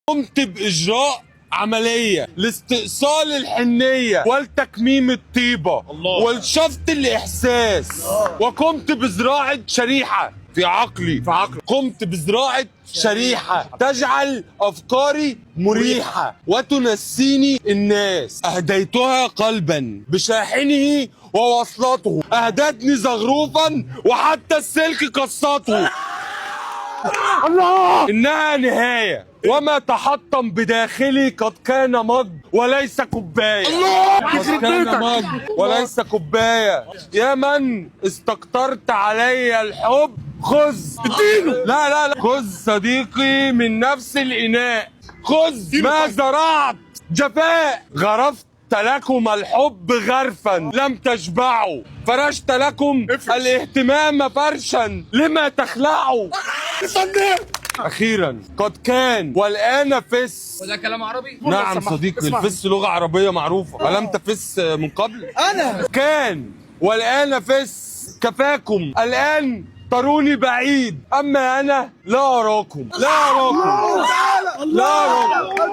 قمت بإجراء عملية لاستئصال الحنية والتكميم الطيبة والشفط الإحساس، وقمت بزراعة شريحة في عقلي، في عقلي قمت بزراعة شريحة تجعل أفكاري مريحة وتنسيني الناس. أهديتها قلبا بشاحنه ووصلته، أهدتني زغروفا وحتى السلك قصته. الله، إنها نهاية، وما تحطم بداخلي قد كان مج وليس كوباية. الله، قد كان مج وليس كوباية. يا من استكترت علي الحب، خذ. اديله. لا لا لا، خذ صديقي من نفس الإناء، خذ ما زرعت جفاء. غرفت لكم الحب غرفا لم تشبعوا، فرشت لكم الاهتمام فرشا لما تخلعوا. اخيرا قد كان والان فس. وده كلام عربي؟ نعم صديقي، الفس لغة عربية معروفه. الم تفس من قبل؟ انا كان والان فس. كفاكم الان تروني بعيد، اما انا لا اراكم، لا اراكم، لا اراكم.